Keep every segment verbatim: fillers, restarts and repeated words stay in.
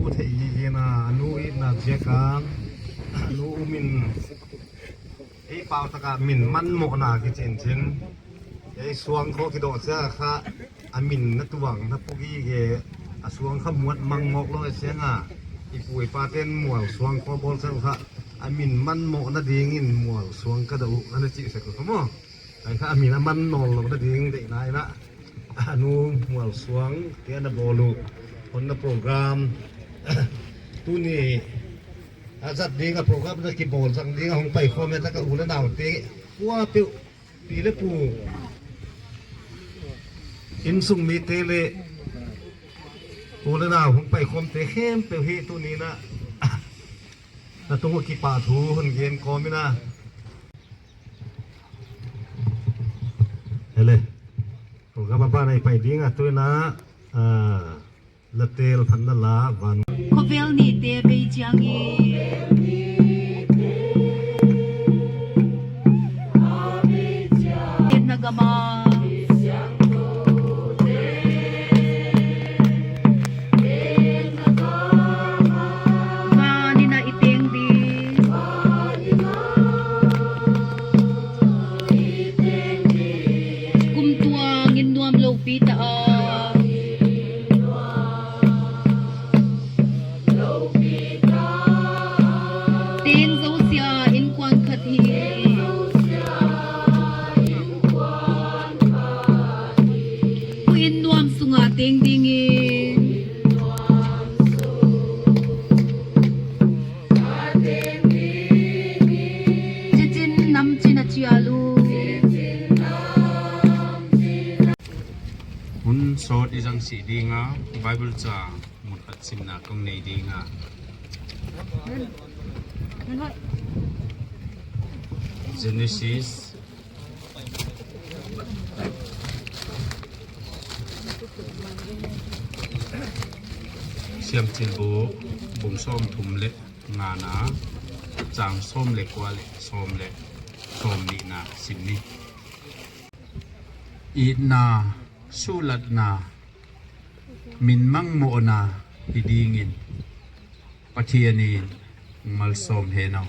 Thei hi hi na, a nu itna ziak a, a nu umin ei pau taka min manmawhna kicincin. Ei suang khawh kidawh cia kha a min na tuang na puk hi ke, a suang kha muat mangmawk lo a siang a, i pu i paten mual suang khawh bawl cia kha a min manmawh nadingin mual suang ka dah uh, a na cih sak uh kha maw. Ai kha a min a man nawn lo nading deihna inah a nu mual suang te a na bawl uh. Honna program tuni a zat ding a program na kibawl zang ding a hong pai khawm e taka u le naute kua peuh pi le pu innsung mite le u le nau hong pai khawmte khempeuh hi tuni inah na tung uh kipah thu hun gen kawm inah. Hele. Program a ban a i pai ding a tu inah, ah, la tel phan na la van. Khawvel nihte bei ciang i etna gama vanina i teng ding. Kum tuang in nuam lopi ta a teng zosia innkuan khat hi. Pu inn nuam sungah teng dingin cicin namcin a cial uh. Hun sawt i zang sih dinga Bible ca mun khat simna kong nei dinga Genesis Siamcil Buk bung sawm thum le ngana, cang sawm le kua le sawm le sawm nihna sim ni. Itna, suhlatna, min mangmawhna hi dingin Pathian in malsawm hen aw.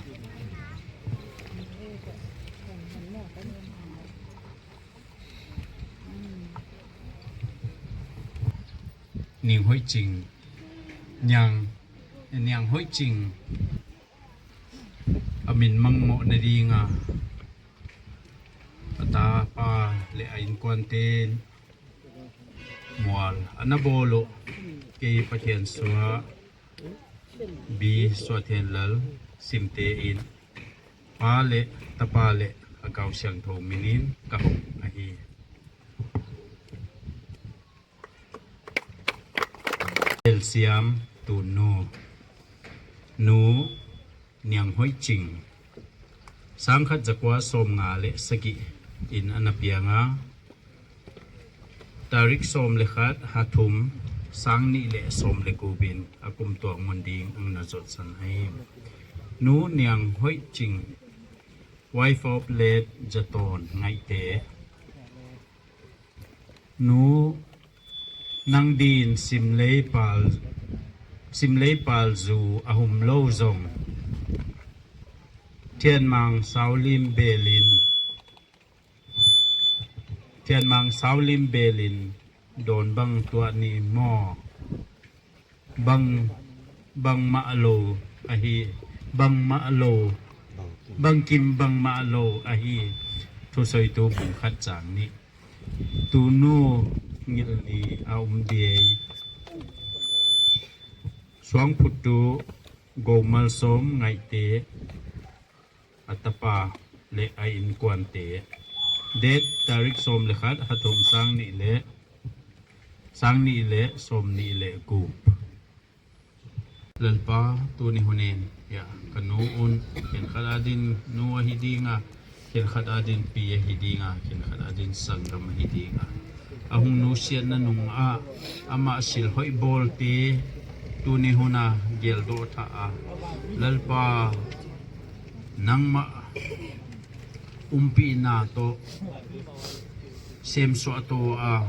Ning Hoih Cing, Niang, Niang Hoih Cing a min mangmawh nadinga a tapa le a innkuante in mual a na bawl uh, kei Pathian suah Bi Suah Thian Lal Simte in pa le tapa le a Kau Siangtho minin ka hong ahi. Telsiam Tun Nu, Nu Niang Hoih Cing, sangkhat zakua sawmnga le sagih in a na pianga, tarik sawm le khat, ha thum, sang nih le sawm le guk in a kum tuak mun ding ang na zotsan ahi. Nu Niang Hoih Cing, wife of late Za Tawn Ngaihte. Nu, nang din simleipal, simleipal zu a hum lo zong Thianmang saulim belin, Thianmang saulim belin dawn bang tuah ni maw? Bang, bangmah lo ahi, bangmah lo, bangkim bangmah lo ahi. Thusoitu bung khat cang nih. Tunu ngilni a um diei. Suang phuttu Go Malsawm Ngaihte, a tapa le a innkuante. Date tarik sawm le khat, ha thum, sang nih le, sang nih le sawm nih le guk. Lalpa, tuni hunin, ya, ka nu un, khenkhat adin nu ahi dinga, khenkhat adin pi ahi dinga, khenkhat adin sanggam ahi dinga, a hong nusiatna nungah amah silhoih bawlte tuni huna geldawh thah a, Lalpa, nangmah umpihna tawh semsuah to a,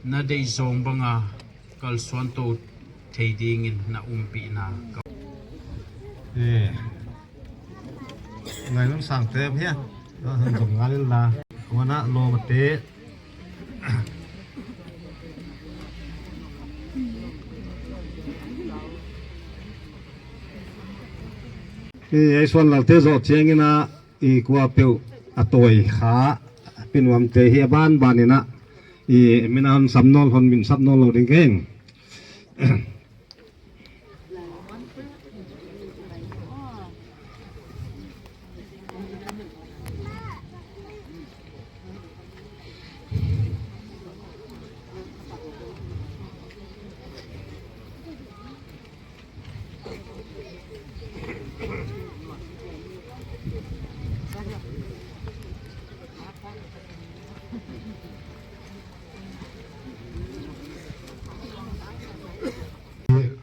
na deih zawng banga kalsuan to thei dingin na umpihna ka. Eh. Ngai lam sang te hian. Zong ngal in la. Wana lo mate. I, ei Suan Lalte zawh ciangin a, i, kua peuh a tawi kha, pinuamte hi a banbanin a, i, min a hon sam nawn, hon min sap nawn lo ding keng.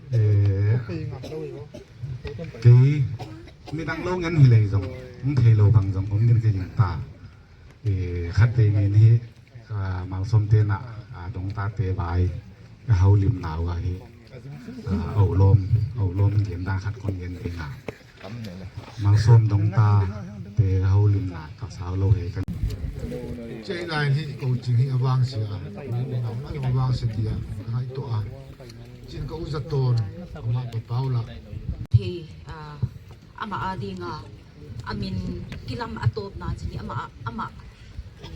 Eh, kei midang lo ngen hi lei zong, hong thei lo bang zong om ding ka gingta. Eh, khat vei ni hi, ah, Malsawmte na, ah, dongtate vai, ka haulimna uh ahi, ah, Olawm, Olawm gen dan khat kong gen ding a. Malsawm dongtate haulimna ka sau lo he kan. Cei lai hi ko cing hi a vang sia a. Nau na a vang sia dia ka ngaihtuah a. Cin ka uza tawn, amah ka pau la. Hi, ah, amah a dinga a min kilam a tawpna cin hi amah, amah, eh,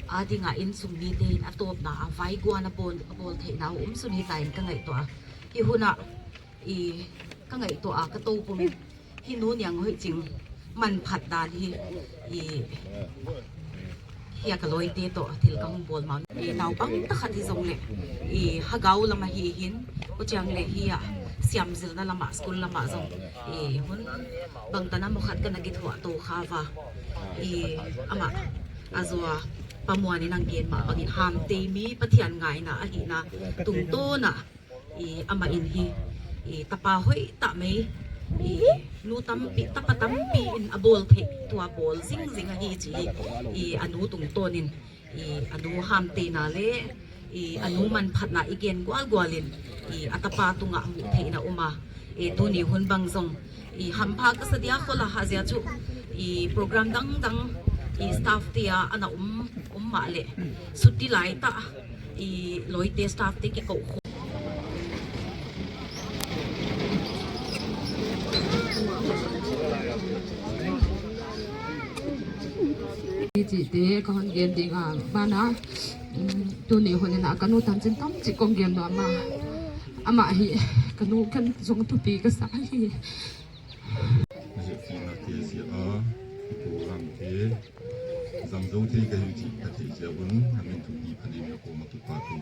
a dinga innsung mite in a tawpna a vaiguan a bawl, a bawl theihna uh um sun hi ta in ka ngaihtuah a. Hi hunah i ka ngaihtuah a ka to pum in hi nu Niang Hoih Cing manphat dan hi, i, hi a ka lawite tawh thil ka hong bawl mah. I naupang takhat hi zong leh i Hagau lamah hi hin, tua ciang leh hi a siamzilna lamah, school lamah zong i hun bangtan a mawkhat ka na kithuah to kha va. I amah a zua Pa Muan in ang gen mah bangin hamtei mi Pathian ngaina ahihna tungtawn ah i amah in hi, i tapa hoih tah mai, i nu tampi, tapa tampi in a bawl theih tua bawl zingzing ahi ci hi. I a nu tungtawnin i a nu hamteina le i a nu manphatna i gen gualgualin i a tapa tungah muh theihna um a. I tuni hun bang zong i hampha ka sa dia khol a, a zia cu i program dangdang i staff te ah a na um, um mah leh sutti lai tah i lawite staff te kikoh khawh. Cihte ka hon gen ding a, banah, um, tuni hun in ah ka nu tancin tamcik kong gen nuam a, amah hi ka nu kan zong thupi ka sa hi. Na hehpihna te sia a, i programte zang zo thei ka hi cih ka theih ciang un, a min thupi phanin ka kawm a kipak hi.